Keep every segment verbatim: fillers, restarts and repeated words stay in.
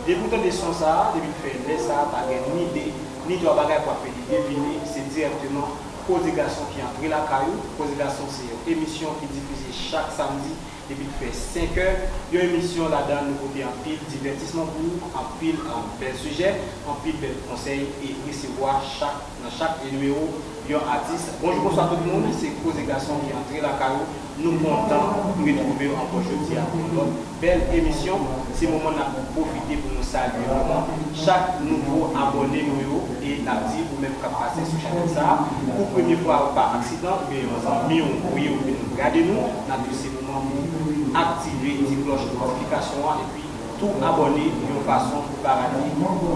Depi w tande son sa a, depi l fè lè sa a, pa gen ni de, ni twa bagay pou ap fè li devine, se dirèkteman Koze Gason ki antre lakay ou. Koze Gason se yon emisyon ki difize chak samdi depi l fè senk è. Yon emisyon ladan nou pote anpil divètisman pou ou, anpil, um, bèl sijè, anpil bèl konsèy e resevwa chak, nan chak nimewo, yon atis. Bonjou, bonswa tout moun, se Koze Gason ki antre lakay ou. Nou kontan retwouve w ankò jodi a pou yon lòt bèl emisyon. Se moman n ap pwofite pou nou salye vrèman chak nouvo abòne nou yo e n ap di ou menm k ap pase sou chanèl sa a pou premye fwa pa aksidan oubyen yon zanmi w voye w vin gade nou, n ap di se moman pou aktive ti klòch notifikasyon an epi tou abòne yon fason pou pa rate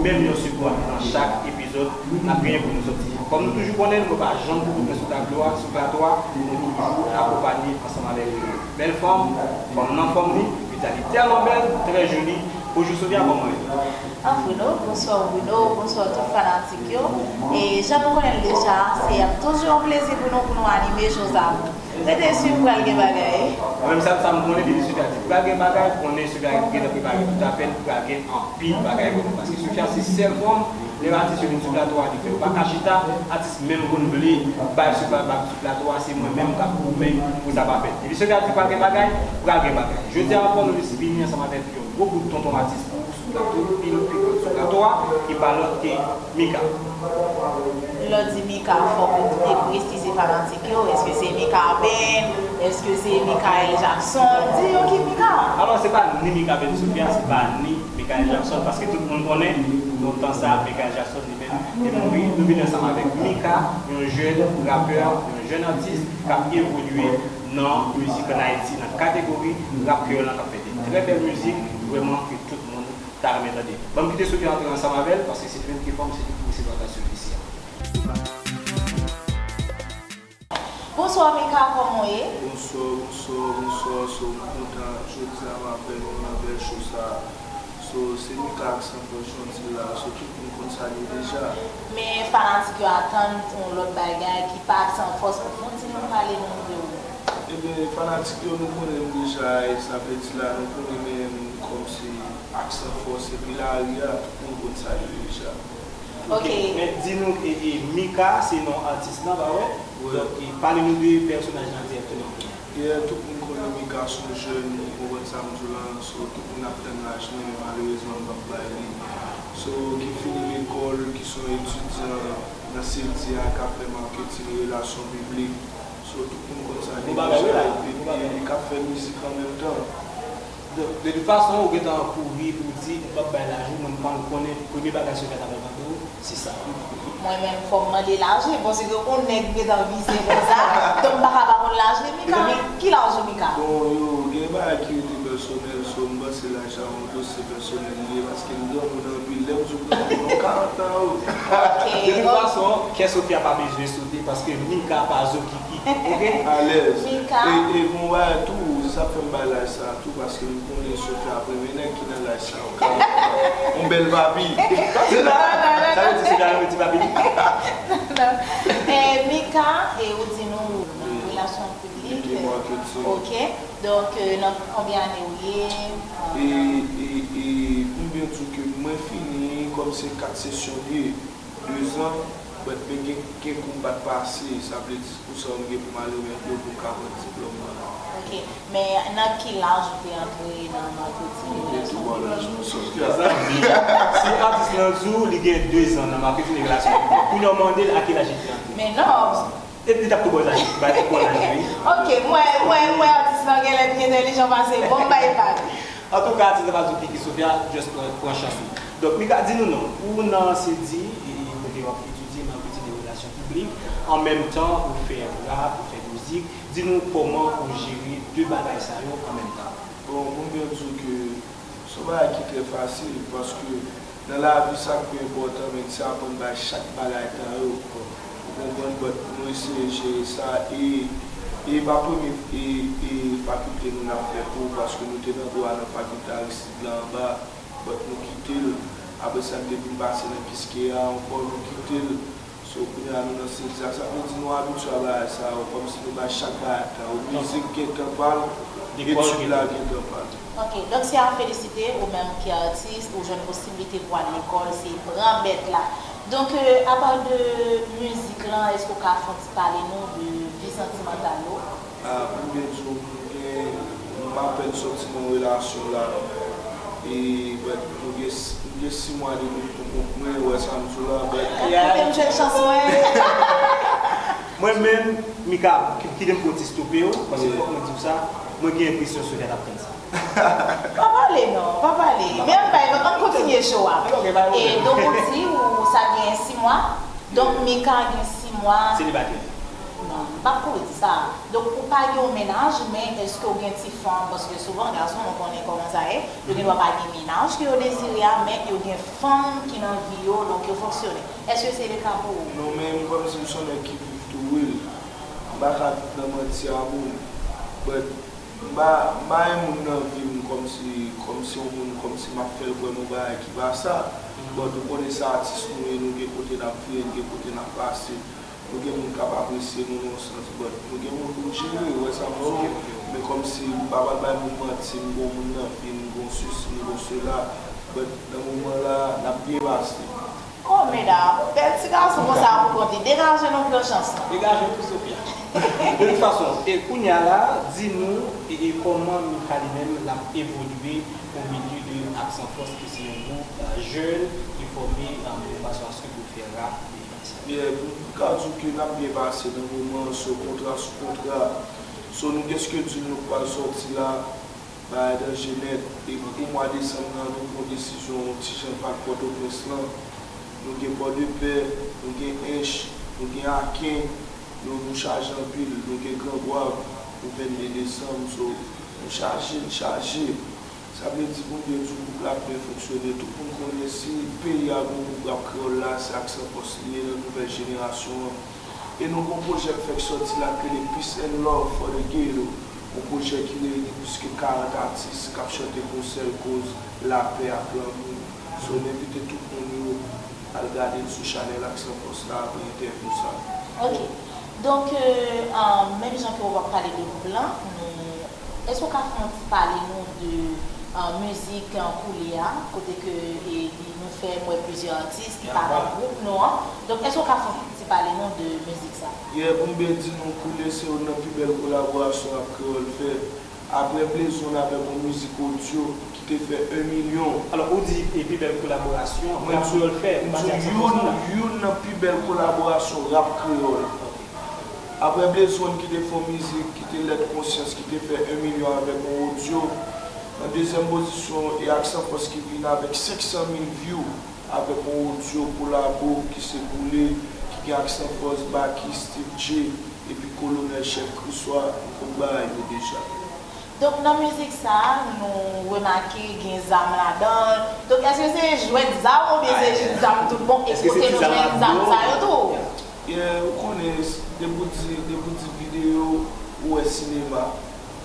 menm yon segond nan chak epizòd n ap genyen pou nou sòti. Kòm nou toujou konnen, nou pa janm pou koupè sou tablo a, sou plato a, nou toujou akonpanye ansanm avèk bèl fanm, fanm nan fanm li, Vitaly tèlman bèl, trè joli. Bonjou Sofia, kòman w ye? An Bruno, bonswa Bruno, bonswa tout fanatik yo. E jan nou konnen l deja, se ap toujou yon plezi pou nou, pou nou anime Jozamo. Rete swiv, pral gen bagay. Mwen menm sa, sa m konnen, depi Sofia di pral gen bagay, konnen Sofia gentan prepare tout afè l, pral gen anpil bagay pou nou. Paske Sofia se sèl fanm, lè atis yo vin sou plato a, li fè yo pa ka chita, atis menm konn vle bay sou pla-, bay sou plato a, se mwen menm k ap goumen pou sa pa fèt. Depi Sofia di pral gen bagay, pral gen bagay. Jodi a ankò, nou vini ansanm avèk yon gwo bout tonton atis pou ou sou plato, pil pik sou plato a, ki pa lòt ke Mika. Lè w di Mika, fòk ou te presize fanatik yo, èske se Mika Band, èske se Michael Jackson, di yo ki Mika? Alò, se pa ni Mika Band Sofia, se pa ni Michael Jackson, paske tout moun konnen, nan tan sa, Michael Jackson li menm, li mouri. Nou vini ansanm avèk Mika, yon jèn rapè, yon jèn atis k ap evolye nan mizik ann Ayiti, nan kategori rap kreyòl la, k ap fè de trè bèl mizik, vrèman, ke tout moun ta renmen tande. Ban m kite Sofia antre ansanm avè l, paske se li menm ki fè m, se li ki resevwa sou isi a. Bonswa Mika, kòman w ye? Bonswa, bonswa, bonswa. So, m kontan jodi a m avè nou nan bèl show sa a. So, se Mika ak Sanfòs Janti la. So, tout moun konn sa l ye deja. Men fanatik yo atann yon lòt bagay ki pa ak Sanfòs. Pou fon ti moun pale nou de ou. Ebyen, fanatik yo, nou konnen m deja, e sa vle di la, nou konnen men m kòmsi ak Sanfòs, epi lari a, tout moun konn sa l ye deja. Ok. Men di nou, e, e, Mika, se non atis lan, pa vre? Wi. Donk, e, pale nou de pèsonaj lan dirèkteman. Yeah, tout moun konnen Mika se yon jèn, ou konprann sa m di w lan, so, tout moun ap tann laj mwen, men malerezman, m p ap bay li. So, ki fini lekòl, ki se yon etidyan nan Sedi a, k ap fè maketin e relasyon piblik. So, tout moun konn sa deja, epi li k ap fè mizik an menm tan. Donk, de tout fason, ou gentan kouri pou w di, ou p ap bay laj ou, mwen m pa konnen, premye bagay Sofia ta pral mande w, se sa. Mwen menm, fò m mande laj li, paske yon nèg gentan vize konsa, donk m pa ka pa konn laj li. Mika, ki laj ou, Mika? Bon, yo, gen bagay ki rete pèsonèl, so m panse laj sa yon dosye pèsonèl li ye, paske m granmoun anpil, lè m di w granmoun, m karant tan, wi. Ok. De tout fason, kè Sofia pa bezwen sote, paske Mika pa zo ki Oke? Alèz. Mika. E, e gon bagay tou, se sa k fè m bay laj sa a tou, paske m konnen Sofia ap renmen nèg ki nan laj sa yo. Yon bèl papi. Sa vle di Sofia renmen ti papi li? Non. E, Mika, e ou di nou nan relasyon piblik. Piblik e maketin. Oke. Donk, e, nan konbyen ane ou ye? E, e, e, pou m byen di w ke mwen fini, kòm se kat sesyon m ye, dezan, but men gen, gen kou m pa t pase, sa vle di pou sa yo m gen pou m al remèt yo pou m ka pran diplòm mwen. Ok, men nan ki laj ou te antre nan maketin e relasyon piblik? Tou bò laj mwen, Sofia. Si atis lan di w li gen dezan nan maketin e relasyon piblik, kounye a w mande l a ki laj li te antre. Men non. E li t ap tou bò laj, bay tou bò laj li. Ok, mwen, mwen, mwen atis lan genlè pi entèlijan pase m. Bon, m bay vag. Antouka, atis la pa di w ki ki Sofia, just pran, pran chans ou. Donk, Mika, di nou non, ou nan Sedi, e, kote w ap etidye maketin e relasyon piblik, an menm tan ou fè rap, ou fè mizik. Di nou kòman ou jere de bagay sa yo an menm tan. Bon, pou m byen di w ke se yon bagay ki trè fasil, paske nan lavi sa k pi enpòtan, men se aprann bay chak bagay tan yo. Ou konprann, but nou eseye jere sa, e, e pa premye, e, e fakilte nou n ap fè kou, paske nou te nan dwa nan fakilte Aristide la anba, but nou kite l. Apre sa, n te vin pase nan Kiskeya ankò, nou kite l. So, kounye a, nou nan Sedi a, sa vle di nou abitye a bagay sa yo, kòmsi nou bay chak bagay tan yo. Mizik gen tan pa l, Etid la gentan pale. Ok, donk se a felisite, ou menm ki atis, ou jwenn posiblite pou al lekòl, se pran bèt la. Donk, euh, apa de mizik lan, èske w ka fè yon ti pale nou de vi santimantal ou? Ah, pou m byen di w, m gen, m apèn sòti nan relasyon la. E, but, m gen, m gen sis mwa depi m konprann mwen, wè sa m di w la, but. Kite m jwenn chans mwen. Mwen menm, Mika, ki- kite m pou ti stope w, paske fòk mwen di w sa, mwen gen enpresyon Sofia t ap tann sa. Pa pale non, pa pale. Men ann bay, ann kontinye show a. E donk ou di ou sa gen sis mwa. Donk Mika gen sis mwa. Selibatè. Non, m p ap kouri di sa. Donk ou pa gen yon mennaj, men èske w gen ti fanm? Paske souvan gason, nou konnen kòman sa ye. Yo gen dwa pa gen mennaj ke yo dezire a, men yo gen fanm ki nan vi yo, donk yo fonksyone. Èske se le ka pou ou? Non, men m kòmsi m se yon nèg ki viv tou real. M pa ka viv nan manti a moun. But m pa, m pa yon moun nan vi m kòmsi, kòmsi yon moun, kòmsi m ap fè l kwè nan bagay ki pa sa. But ou konnen se atis nou ye, nou gen kote n ap vire, n gen kote n ap pase. Nou gen moun k ap apresye nou nan yon sans, but nou gen moun pou n jere, ou wè sa m di w? Men kòmsi m pa pral bay moun manti, m gon moun nan vi m, m gon sesi, m gon sela. But nan moman la, n ap byen pase. Oh, medam, bèl ti gason konsa pou kont li. Degaje non, pran chans lan. Degaje tou, Sofia. De tout fason, e kounye a la, di nou, e, e kòman Mika li menm l ap evolye o milye de Aksan Fòs, ki se yon gwoup, e, jèn ki fòme, e, de fason a se ke pou fè rap de fason. Yeah, pou m ka di w ke n ap byen pase nan moman an, sou kontra, sou kontra. So, nou gen schedule nou k pral sòti la, bagay danje nèt. E pou mwa desanm nan, nou pran desizyon yon ti jan pa Pòtoprens lan. Nou gen Pòdepè, nou gen Ench, nou gen Aken, nou, nou chaje anpil, nou gen Gran Gwav pou vennde desanm. So, nou chaje, n chaje. Sa vle di pou m byen di w, gwoup la ap byen fonksyone. Tout moun konnen si peyi a gon gwoup rap kreyòl la, se Aksan Fòs li ye nan nouvèl jenerasyon an. E nou gon pwojè k fèk sòti la k rele Peace and Love for the Ghetto. Yon pwojè ki reyini plis ke karant atis k ap chante pou yon sèl koz, lapè ak lanmou. So, m envite tout moun yo al gade l sou chanèl Aksan Fòs la apre entèvyou sa. Ok. Donk, euh, euh, menm jan ke w ap pale de gwoup lan, nou, èske w ka fè yon ti pale nou de, euh, mizik, euh, Koule a, kote ke, e, li, nou fè, m wè plizyè atis ki pa nan gwoup nou an. Donk, èske w ka fè yon ti pale nou de mizik sa? Yeah, pou m byen di nou, Koule se youn nan pi bèl kolaborasyon rap kreyòl fè. Apre Blaze One avèk yon mizik odyo ki te fè en milyon. Alò, ou di, e, pi bèl kolaborasyon rap kreyòl fè, m pa di Aksan Fòs la. Youn, youn nan pi bèl kolaborasyon rap kreyòl. Ok. Apre Blaze One ki te fè yon mizik ki te lèd konsyans, ki te fè en milyon avèk yon odyo. Nan dezyèm pozisyon, e Aksan Fòs ki vin avèk senk san mil view avèk yon odyo kolabo ki se Koule, ki gen Aksan Fòs, Baky, Steve J, epi Kolonèl Chèf Kriswa, nou konn bagay yo deja. Donk, nan mizik sa a, nou remake gen zam ladan l. Donk, èske se jwèt zam oubyen se jis zam tout bon? E kote nou jwenn zam sa yo tou? Yeah, ou konnen, depi w di, depi w di videyo, ou wè sinema.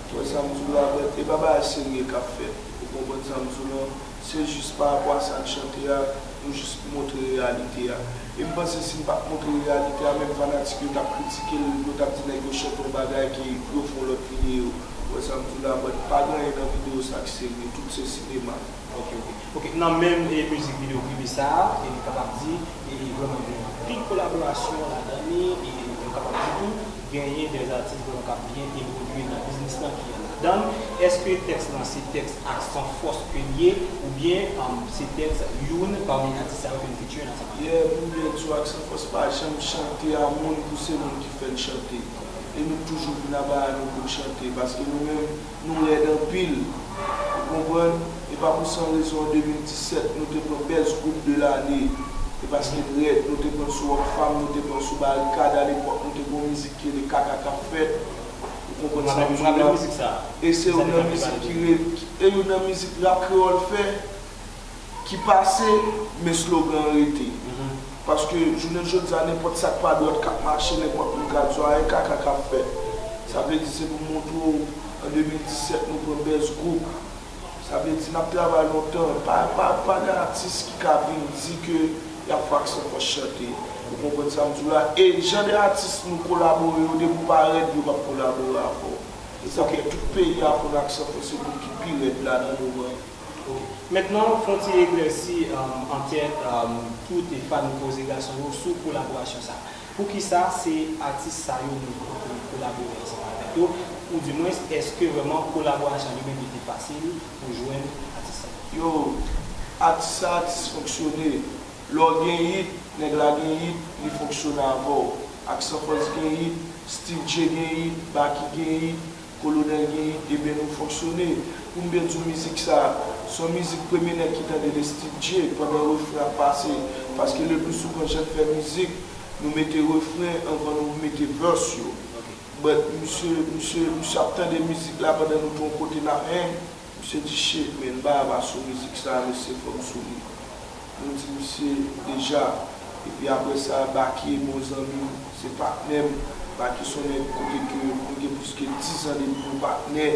Ou wè sa m di w la, but e pa bagay serye k ap fèt. Ou konprann sa m di w lan? Se jis pa rapò a sa n chante a, nou jis montre reyalite a. E m panse si n pa t montre reyalite a, menm fanatik yo t ap kritike l, yo t ap di nèg yo chante yon bagay ke yo fè yon lòt videyo. Ou wè sa m di w la, but pa gen anyen nan videyo sa ki serye, tout se sinema. Ok, ok. Ok, nan menm, e, mizik videyo Koule sa a, e nou kapab di, e, e vrèman gen anpil kolaborasyon ladan li, e nou kapab di tou, genyen de atis vrèman k ap byen evolye nan biznis lan ki anladan l. Èske tèks lan se tèks Aksan Fòs ke l ye, oubyen, um, se tèks youn pami atis sa yo ke n featuring ansanm avè l? Yeah, pou m byen di w, Aksan Fòs pa janm chante a moun pou se moun ki fè n chante. E nou toujou vin aba a nou pou n chante, paske nou menm, nou rèd anpil. Ou konprann? E pa pou san rezon, an de mil disèt, nou te pran Best Group de Lane. E paske n rèd, nou te pran l sou Rockfam, nou te pran l sou Barikad, alepòk, nou te gen yon mizik ki rele Kaka k ap fèt. Ou konprann sa m di w la? E se youn nan mizik ki re-, e youn nan mizik rap kreyòl fè ki pase, men slogan an rete. Paske jounen jodi a, nenpòt sa k pa dwat k ap mache, nenpòt moun ka di w, a, e Kaka k ap fèt. Sa vle di se pou m montre w, an de mil disèt, nou pran Best Group. Sa vle di n ap travay lontan. Pa, pa, pa gen atis ki ka vin di ke y ap fè Aksan Fòs chante. Ou konprann sa m di w la? E jan de atis nou kolabore yo, depi w pa rèd, yo p ap kolabore avè w. E sa fè tout peyi a konn Aksan Fòs se gwoup ki pi rèd la nan moman. Ok. Mentnan, fè yon ti eklèsi antè tout fan koze gason yo sou kolaborasyon sa. Poukisa se atis sa yo nou pou kolabore ansanm avèk yo? Oudimwens, èske vrèman kolaborasyon li menm li te fasil pou jwenn atis sa yo? Yo, atis sa atis fonksyone. Lè w gen hit, nèg la gen hit, li fonksyone avè w. Aksan Fòs gen hit, Steeve J gen hit, Baky gen hit, Kolonèl gen hit, ebyen nou fonksyone. Pou m byen di w mizik sa, se yon mizik premye nèg ki tande l se Steeve J pandan refren ap pase. Paske le pli souvan jan n fè mizik, nou mete refren anvan nou mete verse yo. But misye, misye, misye ap tande mizik la pandan nou t yon kote n ap hang. Misye di shit man, bagay pa sou mizik sa mesye, fò m sou li. Nou di misye deja. Epi apre sa, Baky bon zanmi m, se patnè m. Baky se yon nèg kote ke nou gen plis ke diz an depi nou patnè.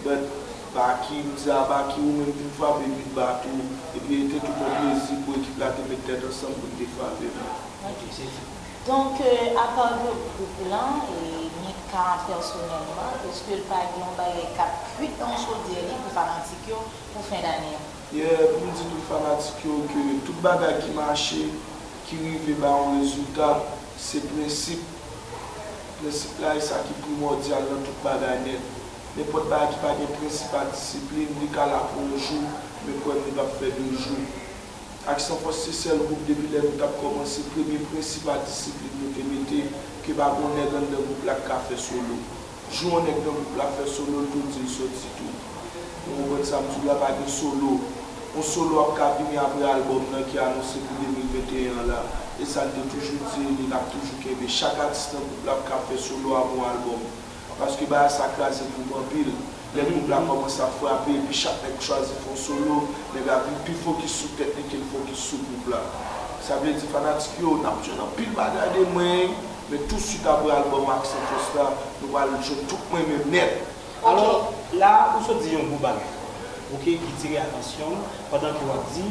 But Baky, m di a Baky ou menm vin frape bit ba tou. Epi e te tout yon plezi pou ekip la te met tèt ansanm pou n te frape bit. Ok, se tou. Donk, apa gwoup lan, e Mika pèsonèlman, èske l pa gen yon bagay k ap kwit nan chodyè li pou fanatik yo pou fen dane an? Yeah, pou m di tout fanatik yo ke tout bagay ki mache, ki rive bay yon rezilta, se prensip. Prensip la e sa ki primòdyal nan tout bagay nèt. Nenpòt bagay ki pa gen prensip ak disiplin, li ka la pou yon jou, men kwè m, li p ap fè de jou. Aksan Fòs se sèl gwoup depi lè nou t ap kòmanse, premye prensip a disiplin nou te mete, ke pa gen yon nèg anndan gwoup la k ka fè solo. Jou yon nèg nan gwoup la fè solo, l tou di l soti tou. Ou konprann sa m di w la, pa gen solo. Yon solo ap ka vini apre albòm nan ki anonse pou de mil venteyen an la. E sa n te toujou di, li n ap toujou kenbe. Chak atis nan gwoup la ap ka fè solo apre yon albòm. Paske bagay sa kraze gwoup anpil. Lè gwoup la kòmanse ap frape, epi chak nèg chwazi fè yon solo, nèg la vin pi fokis sou tèt li ke l fokis sou gwoup la. Sa vle di fanatik yo, n ap jwenn anpil bagay de mwen, men tou swit apre albòm Aksan Fòs la, nou pral jwenn tout mwen menm nèt. Alò, la ou sot di yon gwo bagay, ok, ki tire atansyon m pandan ke w ap di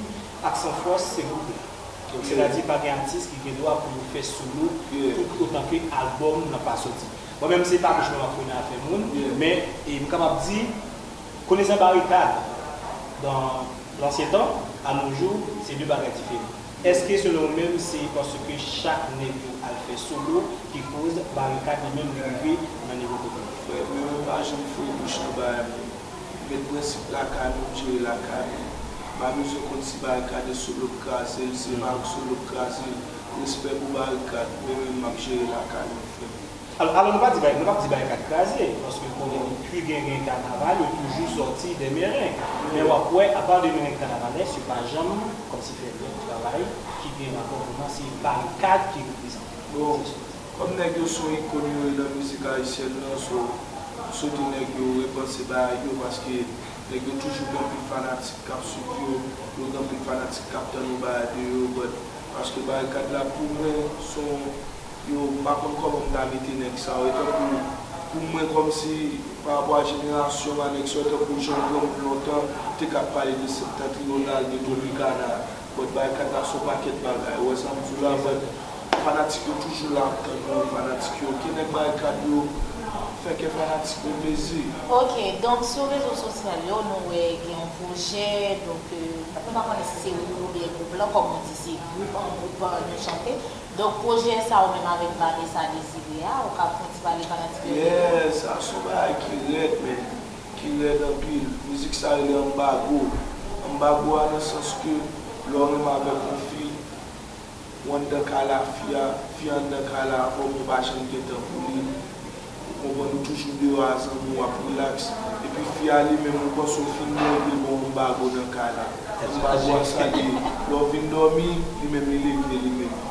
Aksan Fòs se gwoup la. Donk, sètadi pa gen atis ki gen dwa pou yo fè solo tout otan ke albòm nan pa soti. Mwen menm se pa bouch mwen m ap konnen afè moun, men e, m kapab di, konesan Barikad, dans l'ancien temps, à nos jours, se de bagay diferan. Èske selon ou menm se paske chak nèg yo al fè solo ki koz Barikad li menm li rive nan nivo kote l ye? Frè, mwen menm m pa janm foure bouch nan bagay moun. M met prensip lakay mwen, m jere lakay mwen. M pa bezwen konn si Barikad e solo k kraze l, se Marc solo k kraze l. Respè pou Barikad, mwen menm m ap jere lakay mwen, frè m. Alò, alò nou pa di Barikad, nou p ap di Barikad kraze, paske konnen depi gen, gen kanaval, yo toujou sòti de mereng. Men w ap wè, apa de mereng kanavalès, yo pa janm kòmsi fè lòt travay ki gen rapò vrèman, se Barikad ki reprezante. Bon, kòm nèg yo se yon ikòn yo ye nan mizik ayisyèn nan, so, m swete nèg yo repanse bagay yo, paske nèg yo toujou gen anpil fanatik k ap swiv yo, yo gen anpil fanatik k ap tann yon bagay de yo, but, paske Barikad la pou mwen, se yon Yo, m pa konn kòman m ta mete nèg sa yo. E tankou, pou mwen, kòmsi, parapò a jenerasyon m a nèg sa yo, e tankou jan granmoun lontan te ka ap pale de Septentrional, de Tropicana. But Barikad la se yon pakèt bagay. Ou wè sa m di w la, but fanatik yo toujou la ap tann nou, fanatik yo. Ke nèg Barikad yo fè kè fanatik yo plezi. Ok, donk sou rezo sosyal yo, nou wè gen yon pwojè, donk, euh, nou pa konnen si se ou oubyen gwoup lan, kòm ou di, se gwoup an gwoup nou chante. Donk pwojè sa ou menm avèk Vanessa Désiré a, ou ka fè yon ti pale fanatik yo de li? Yeah, sa se yon bagay ki rèd, men, ki rèd anpil. Mizik sa rele Anbago. Anbago a nan sans ke lè w renmen avèk yon fi, ou anndan kay la, fi a, fi a anndan kay la avè w, men w pa janm gen tan pou li. Ou konprann, ou toujou deyò a zanmi w, w ap rilaks. Epi fi a li menm, ou panse w fin bon, epi l ba w anbago nan kay la. Anbago a sa l ye. Lè w vin dòmi, li menm li leve li menm.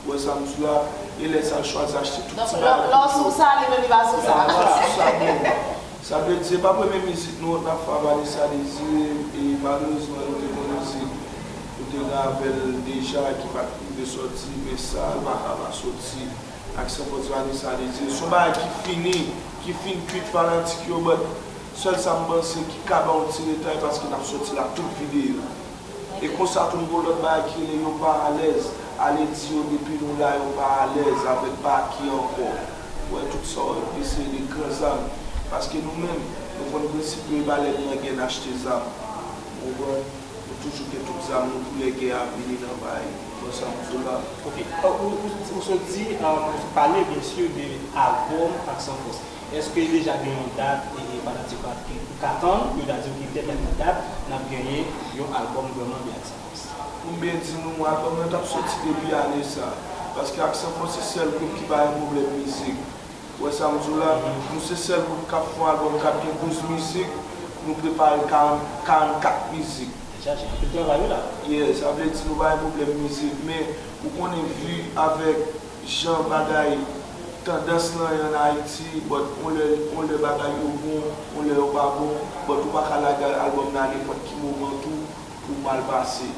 Ou wè sa m di w la? E lè sa l chwazi achte tout ti bagay pou ou. Donk lè w sou sa, li menm li pa sou sa. Li pa sou sa, non. Sa vle di, se pa premye mizik nou n ap fè a Vanessa Désiré, e malerezman nou te gen yon mizik nou te gen avè l deja ki pa t rive sòti, men sa l pa ka pa sòti. Aksan Fòs Vanessa Désiré. Se yon bagay ki fini, ki fin kwit fanatik yo, but sèl sa m panse ki ka ba yon ti reta e paske n ap sòti l ak tout videyo. E konsa tou m gen yon lòt bagay ki rele Yo pa alèz, ale di yo depi nou la yo pa alèz avèk Baky ankò. Ou wè tout sa w ap eseye de gran zam. Paske nou menm, nou konn prensip yo, e pa lè n nan gè n achte zam. Ou konprann? Nou toujou gen tout zam nou pou lè gè a vini nan bay. Ou konprann sa m di w la? Ok. Ou, ou, ou, ou sot di, euh, ou pale, byen si, de albòm Aksan Fòs. Èske deja gen yon dat e, e fanatik yo ki, ou ka tann, yo ta di w ki tèl, tèl dat, n ap genyen yon albòm vrèman de Aksan Fòs? Pou m byen di nou, albòm nan t ap soti depi ane sa. Paske Aksan Fòs se sèl gwoup ki pa gen pwoblèm mizik. Ou wè sa m di w la? Nou se sèl gwoup k ap fè yon albòm k ap gen douz mizik, nou prepare karant, karannkat mizik. Dechaje, anpil travay wi la. Yeah, sa vle di nou pa gen pwoblèm mizik, men ou konnen vi avèk jan bagay, tandans lan ye ann Ayiti, but on lè, on lè bagay yo bon, on lè yo pa bon, but ou pa ka lage albòm nan nenpòt ki moman tou pou mal pase.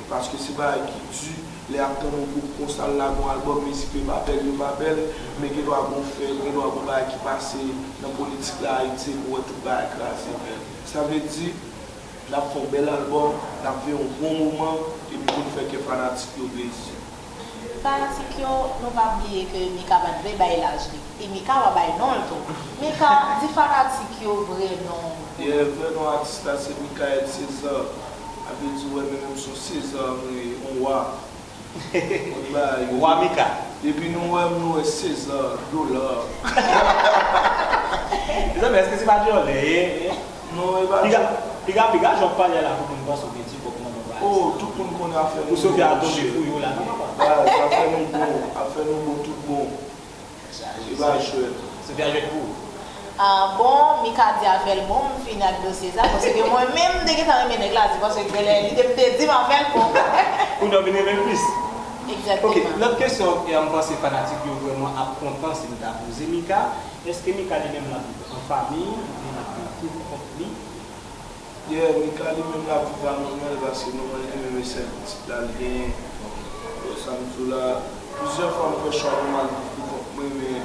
Paske se bagay ki di, lè y ap tann yon gwoup konsa l lage yon albòm, mizik yo pa bèl, yo pa bèl, men gen dwa gon fè, gen dwa gon bagay ki pase nan politik la Ayiti pou wè tout bagay kraze. Sa vle di, n ap fè yon bèl albòm, n ap viv yon bon moman, epi pou n fè kè fanatik yo plezi. Fanatik yo, nou pa bliye ke Mika pa t vle bay laj li. E Mika pa bay non l tou. Mika, di fanatik yo vrè non w. Yeah, vrè non atis la se Michael César. Sa vle di, w wè, men menm se yon César, mwen, yon wa. Mwen bay. Wa Mika. Depi nou wè m, nou wè César, dola. Mezanmi, èske se pa dyòlè, eh? Non, e pa piga, piga, piga, jan w pale a la, pou moun panse w gen ti kòb nan men w. Oh, tout moun konnen afè nou bon, chè. Pou Sofia tonbe fou yo la, non, papa? Baz, afè nou bon, afè nou bon, tout bon. E pa jwèt. Sofia jwèt pou ou. Ah, bon, Mika di afè l bon, m fini ak dosye sa, paske mwen menm, m te gentan renmen nèg la, se paske genlè li te, m te di m afè l bon. Kounye a w vin renmen l plis. Egzakteman. Ok, lòt kesyon, e m panse fanatik yo vrèman ap kontan si m ta poze Mika. Èske Mika li menm l ap viv an fanmi oubyen l ap viv pou kont li? Yeah, Mika li menm l ap viv a manman l paske manman l te menm e sèl pitit la l genyen. Bon, sa m di w la, plizyè fwa m fè chwa pou m al viv pou kont mwen, men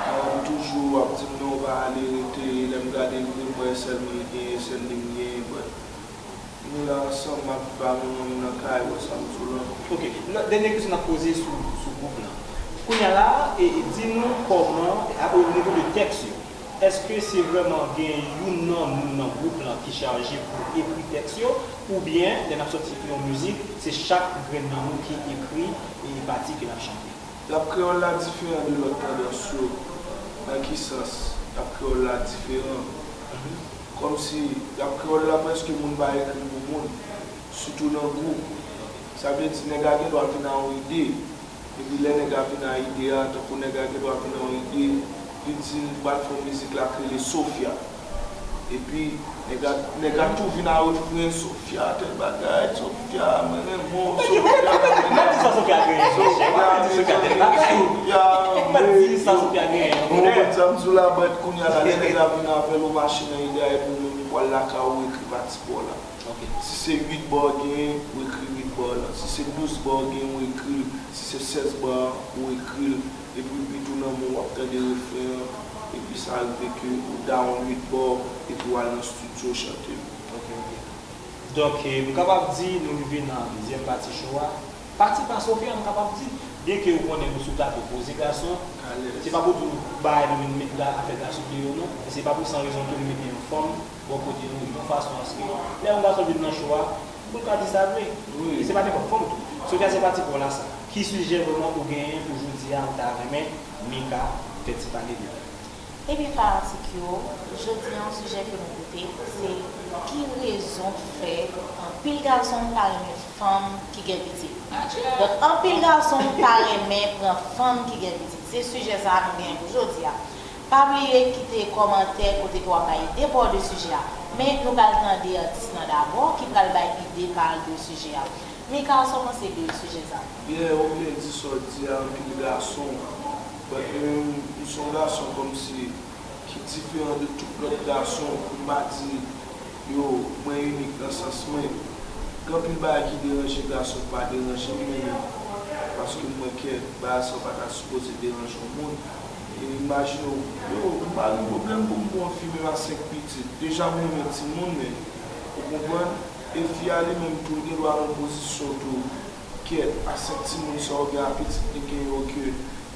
manman m toujou ap di m non, pa ale, rete. Lè m gade l vre, m wè e sèl mwen l genyen, e sèl li m genyen, but nou la ansanm, m ap viv a manman m nan kay, wè sa m di w lan. Ok, lòt, dènye kesyon n ap poze sou, sou gwoup lan. Kounye a la, e, e di nou kòman, a, o nivo de tèks yo, èske se vrèman gen youn nan moun nan gwoup lan ki chaje pou ekri tèks yo, oubyen lè n ap sòti yon mizik, se chak grenn nan nou ki ekri e pati ke n ap chante? Rap kreyòl la diferan de lòt tandans yo. Nan ki sans rap kreyòl la diferan? Kòmsi rap kreyòl la prèske moun pa ekri pou moun, sitou nan gwoup. Sa vle di nèg la gen dwa vin a yon ide, epi lè nèg la vin a ide a, tankou nèg la gen dwa vin a yon ide, li di l pral fè yon mizik la k rele Sofia. Epi nèg la, nèg la tou vin a refren, Sofia tèl bagay, Sofia mwen renmen w, Sofia mwen renmen w. Mwen di sa Sofia genyen, monchè. Mwen di Sofia tèl bagay. Sofia, mwen di sa Sofia genyen. Ou konprann sa m di w la, but kounye a la, lè nèg la vin avè l, ou mache nan ide a, epi ou menm ou pral lakay ou ekri pati pa w la. Ok. Si se uit ba w genyen, ou ekri uit ba w lan. Si se douz ba w genyen, ou ekri l. Si se sèz ba, ou ekri l. Epi bit ou nan men w, w ap tande refren an. Epi sa rive ke ou down uit ba w, epi w al nan estidyo chante l. Ok, ok. Donk, eh, m kapab di nou rive nan dezyèm pati show a. Pati pa Sofia, m kapab di, byenke ou konnen nou sou plato Koze Gason, se pa pou di w bagay nou vin met la, afè gason deyò non, men se pa pou san rezon tou nou mete yon fanm bò kote nou, yon fason aske lè yon gason vin nan show a, pou l ka di sa vre. E se pa nenpòt fanm tou. Sofia, se pati pa w la sa. Ki sijè vrèman ou genyen pou jodi a ou ta renmen Mika fè ti pale de li? Ebyen fanatik yo, jodi a yon sijè ke nou pote, se ki rezon k fè anpil gason pa renmen fanm ki gen pitit. Donk anpil gason pa renmen pran fanm ki gen pitit. Se sijè sa a nou genyen pou jodi a. Pa bliye kite kòmantè kote ke w ap bay ide pa w de sijè a. Men nou pral tande atis lan dabò ki pral bay ide pa l de sijè a. Mika, sa w panse de sijè sa a? Yeah, ou byen di sa w di a, anpil gason. But mwen menm, m se yon gason kòmsi ki diferan de tout lòt gason, pou m pa di, yo, mwen inik nan sans mwen. Gen anpil bagay ki deranje gason k pa deranje m, men paske m wè ke bagay sa yo pa ta sipoze deranje yon moun. E imajine w, yo, m pa gen pwoblèm pou m pran fi menm a senk pitit. Deja m renmen timoun, men, ou konprann? E fi a li menm tou, l gen dwa nan yon pozisyon tou, kèt, a senk timoun sa yo gen, a pitit li gen yo ke,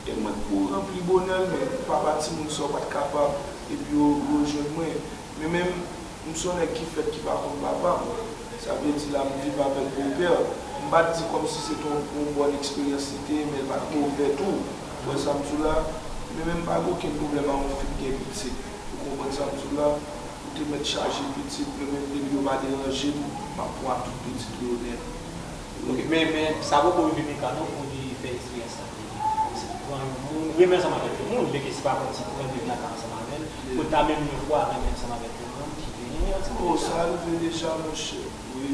e mwen k pou ranpli bonè l, men papa timoun sa yo pa t kapab. epi yo, yo jwenn mwen. Men menm, m se yon nèg ki fèt ki pa konn papa m. Sa vle di la, m viv avèk bopè. M pa t di kòmsi se te yon, yon bòn eksperyans li te ye, men l pa t movè tou. Ou wè sa m di w la? Men menm m pa gen okenn pwoblèm a yon fi k gen pitit. Ou konprann sa m di w la? Ou te mèt chaje pitit, men menm depi yo pa deranje m, m ap pran tout pitit yo nèt. Ok, men, men sa poko rive Mika non pou li fè eksperyans sa. Kòmsi pran yon moun, renmen ansanm avèk yon moun, men ke se pa kòmsi pran viv lakay ansanm avè l, pou l ta menm yon fwa renmen ansanm avèk yon moun ki genyen yon ti... Oh, sa rive deja, monchè. Wi,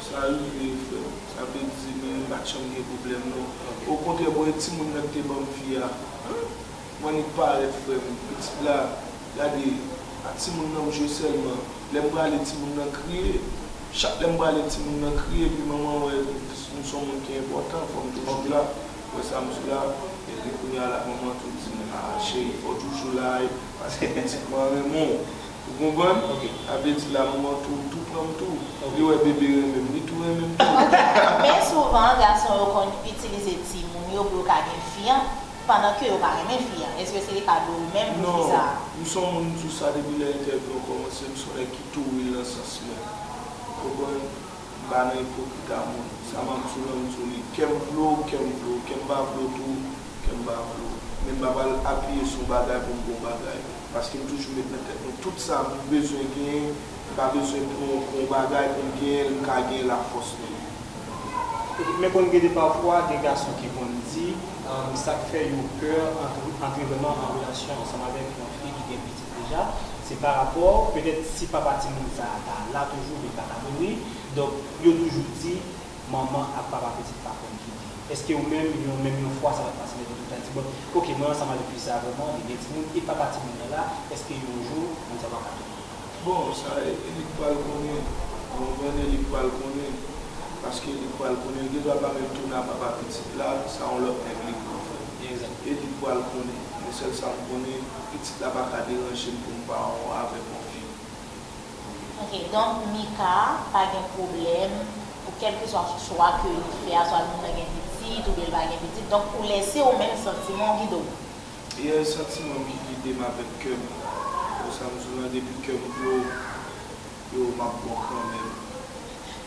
sa rive, frè m. Sa vle di, men m pa t janm gen pwoblèm, non. Okontrè, bon, e timoun nan ki te ban m fi a. Mwen annik parèt, frè m. Pitit la, gade, ak timoun nan m jwe sèlman. Lè m prale, timoun nan kriye. Chak lè m prale, timoun nan kriye, epi manman wè m se yon moun ki enpòtan, fò m toujou la. Wè sa m di w la, epi kounye a la, manman tou di m, a, cheri, fò w toujou la, paske pitit mwen renmen w. Ou konprann? Sa vle di la, manman tou, tou pran m tou. Li wè bebe renmen m, li tou renmen m tou. Ok, men souvan, gason yo konn itilize timoun yo pou yo ka gen fi an, pandan ke yo pa renmen fi an. Èske se te ka de ou menm pou fi sa a? Non, m se yon moun, m di w sa depi lè entèvyou an kòmanse, m se yon nèg ki tou real nan sans mwen. Ou konprann? M pa nan ipokrit a moun. Sa m ap di w lan, m di w li. Kè m vle w, kè m vle w. Kè m pa vle w tou, kè m pa vle w. Men m pa pral apiye sou yon bagay pou m gen yon bagay. Paske m toujou met nan tèt mwen, tout sa m bezwen genyen, m pa bezwen pran yon, yon bagay pou m genyen l, m ka genyen l afòs mwen. Ok, men konn gen de pafwa, gen gason ki konn di, um, sa k fè yo pè antre, antre vrèman an relasyon ansanm avèk yon fi ki gen pitit deja, se pa rapò, petèt si papa timoun sa a ta la toujou, men pa ta mouri, donk, yo toujou di, manman ak papa pitit pa konn kite. Èske ou menm, yon, menm yon fwa sa pa t pase nan tèt ou, ta di, bon, ok, mwen ansanm avèk fi sa a vrèman, li gen timoun, e papa timoun nan la, èske yon jou, moun sa a pa ka tounen? Bon, sa e, e li k pral konnen. Ou konprann, e li k pral konnen. Paske li k pral konnen, li gendwa pa menm tounen a papa pitit la, sa yon lòt nèg li pran, frè m. Egzakteman. E li k pral konnen. Men sèl sa m konnen, pitit la pa ka deranje m pou m pa avèk yon fi. Ok, donk Mika pa gen pwoblèm pou kèlkeswa chwa ke li fè a, swa moun nan gen pitit oubyen l pa gen pitit. Donk ou lèse ou menm santiman w gide w. E santiman m ki gide m avèk kè m. Pou sa m di w lan, depi kè m vle w, yo, m ap bon kanmenm.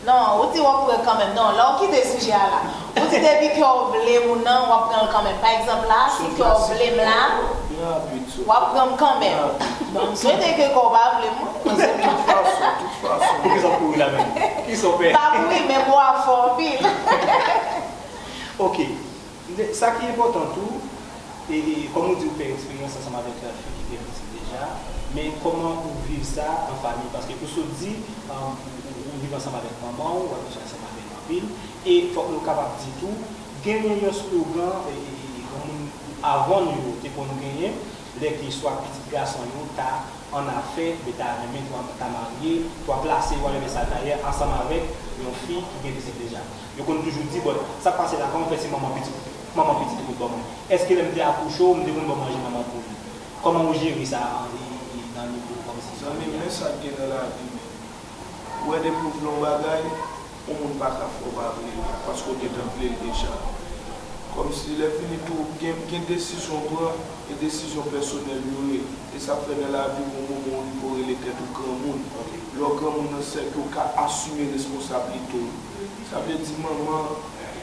Non, ou di w ap pran kanmenm. Non, la w kite sijè a la. Ou di depi kè w vle moun nan, w ap pran l kanmenm. Pa egzanp la, si kè w vle m la, w ap pran m kanmenm. Bon, m swete ke kè w pa vle m, wi. Non, se tout fason, tout fason. Poukisa w kouri la menm? Kisa w pè? Pa kouri, men bwa fò anpil. Ok. Sa ki enpòtan tou, e, e, kòm ou di ou fè eksperyans ansanm avèk, e, fi ki gen pitit deja, men kòman ou viv sa an fanmi? Paske ou sot di, e, ou, ou, ou viv ansanm avèk manman w, w ap viv ansanm avè l anpil, e fòk nou kapab di tou, genyen yon slogan, e, e, e, granmoun avan nou yo te konn genyen, lè ke swa pitit gason yo ta an afè, men ta renmen pou ta marye, pou plase yo, w ap renmen sa ta ye ansanm avèk yon fi ki gen pitit deja. Yo konn toujou di, bon, sa k pase la, kòman w fè se manman pitit, manman pitit ou pot ban mwen? Èske lè m te akouche w, m te konn ba w manje manman poul? Kòman w jere sa, e, e, nan nivo kòmsi fanmi a? Zanmi m, men sa k gen nan lavi, men. Ou wè, depi w vle yon bagay, yon moun pa ka fè w pa vle l, paske w gentan vle l deja. Kòmsi lè fini tou, gen, gen desizyon w pran, e desizyon pèsonèl yo ye. E sa fè nan lavi w, yon moman w rive w rele tèt ou granmoun. Lè w granmoun nan, sèke w ka asime responsablite w. Sa vle di manman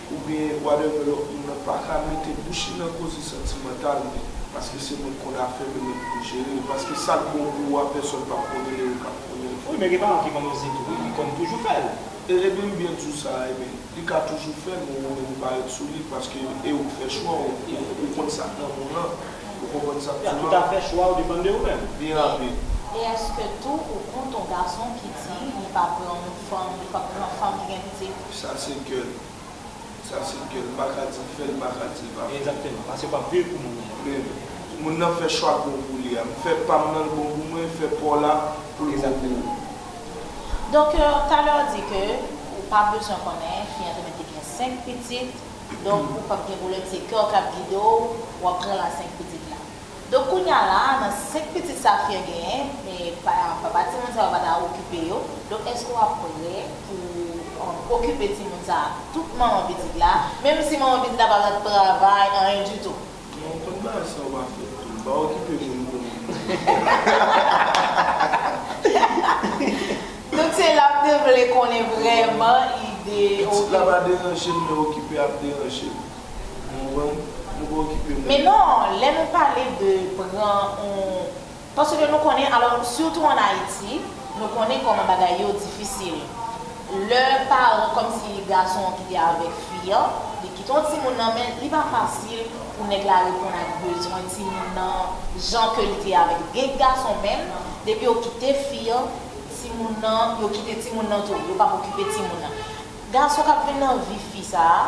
oubyen whatever lòt moun nan pa ka mete bouch li nan koze santimantal mwen, paske se mwen k konn afè m e mwen ki pou jere l, paske sa k bon pou ou a, pèsòn p ap konnen l e ou k ap konnen l. Wi, men gen paran ki konn oze tou, wi, ki konn toujou fè l. E, ebyen, m byen di w sa, ebyen, li ka toujou fè l, men ou menm ou pa ret sou li, paske e ou k fè chwa w, ou, ou konn sa k nan men w lan, ou konprann sa k di w lan. Toutafè, chwa w depann de ou menm. Byen rapid. E èske tou ou kont yon gason ki di li pa pran yon fanm, li p ap pran fanm ki gen pitit? Sa se kè l. Sa se kè l. M pa ka di l fè l, m pa ka di l pa fè l. Egzakteman, paske w p ap viv pou moun nan. Men, moun nan fè chwa k bon pou li a. M fè pa m nan l bon pou mwen, fè pa w la pou l bon pou ou. Donk, e, talè w di ke ou pa bezwen konnen, fi an te mèt te gen senk pitit, donk ou p ap gen pwoblèm, se kè w k ap gide w, w ap pran la senk pitit la. Donk, kounye a la, nan senk pitit sa fi an genyen, e, pa, papa timoun sa yo pa ta okipe yo. Donk, èske w ap prè pou, um, okipe timoun sa a, tout manman pitit la, menm si manman pitit la pa t ap travay, anyen ditou? Non, konn bagay sa yo pa fèt tou. M pa okipe moun pou moun. Donk se la m te vle konnen vrèman ide. Pitit la pa deranje m, men okipe ap deranje m. Ou konprann? Nou pa okipe moun. Men non, lè nou pale de pran yon, paske nou konnen, alò, sitou ann Ayiti, nou konnen kòman bagay yo difisil. Lè paran, kòmsi gason an ki te avèk fi an, li kite yon timoun nan men, li pa fasil pou nèg la reponn ak bezwen timoun nan jan ke li te avèk. Gen gason menm, depi yo kite fi an, timoun nan, yo kite timoun nan tou, yo p ap okipe timoun nan. Gason k ap vin nan vi fi sa a,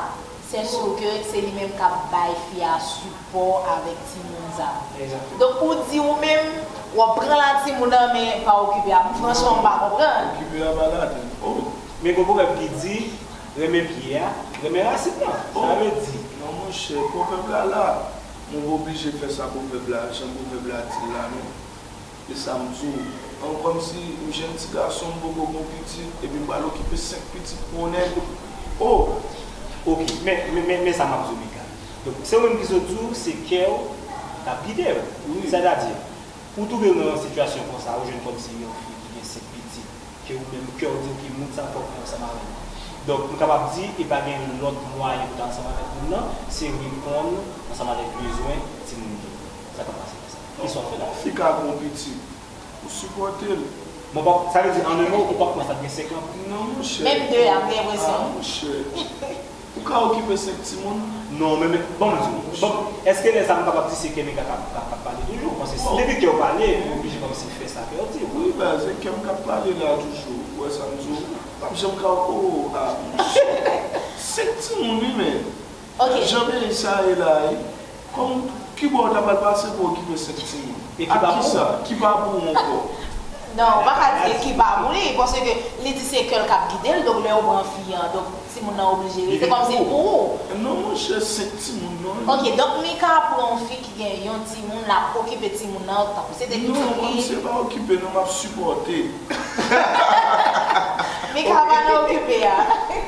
c'est sûr que se li menm k ap bay fi a sipò avèk timoun sa. Exactement. Donk ou di ou menm, w ap pran la timoun nan, men pa okipe a. Franchman, m pa konprann. Okipe a malad. Oh. Men gon pwovèb ki di, renmen pye a, renmen rasin nan. Sa vle di. Non, monchè, pwovèb la la. Mwen oblije fè sa pwovèb la, jan pwovèb la di l la, non. E sa m di w, an, kòmsi m jèn ti gason, m poko gen pitit, epi m pral okipe senk pitit pou yon nèg. Oh! Ok, men, men, men, men sa m ap di w, Mika. Donk, se ou menm ki sot di w, se kè w k ap gide w. Wi. Sètadi, ou twouve w nan yon sitiyasyon konsa, ou jwenn kòmsi yon fi ki gen senk pitit, ke ou menm, kè w di w ki moun sa fòk ou ansanm avè l. Donk, nou kapab di, e pa gen lòt mwayen pou ta ansanm avèk moun nan, se reponn ansanm avèk bezwen timoun yo. Sa k ap pase konsa. Kisa w fè la? Yon fi ka gen yon pitit, ou sipòte l. Bon, bon, sa vle di, an de mo, ou p ap pran sa t gen senk an? Non, monchè. Menm de a, m gen enpresyon. Ah, monchè. Ou ka okipe senk timoun? Non, men, men, bon, m di w. Bon, èske lè sa a nou kapab di se kè Mika k ap, k ap, k ap pale toujou? Paske si depi kè w pale, ou oblije kòmsi fè sa kè w di w. Wi, baz, se kè m k ap pale la toujou. Ou wè sa m di w? M p ap janm ka, oh, ah, monchè. Senk timoun, wi, men. Ok. Jan peyi sa ye la, wi. Kòm, kibò w ta pral pase pou okipe senk timoun? E ki pa pou ou? Ak kisa? Ki pa pou ou ankò? Non, ou pa ka di e ki pa pou li, paske li di se kè l k ap gide l, donk lè ou pran fi an, donk timoun nan oblije rete kòmsi pou ou. Non, monchè, senk timoun, non. Ok, donk Mika pran yon fi ki gen yon timoun, l ap okipe timoun nan, tankou se te pitit li. Non, mwen, se pa okipe, non, m ap sipòte. Mika pa nan okipe a.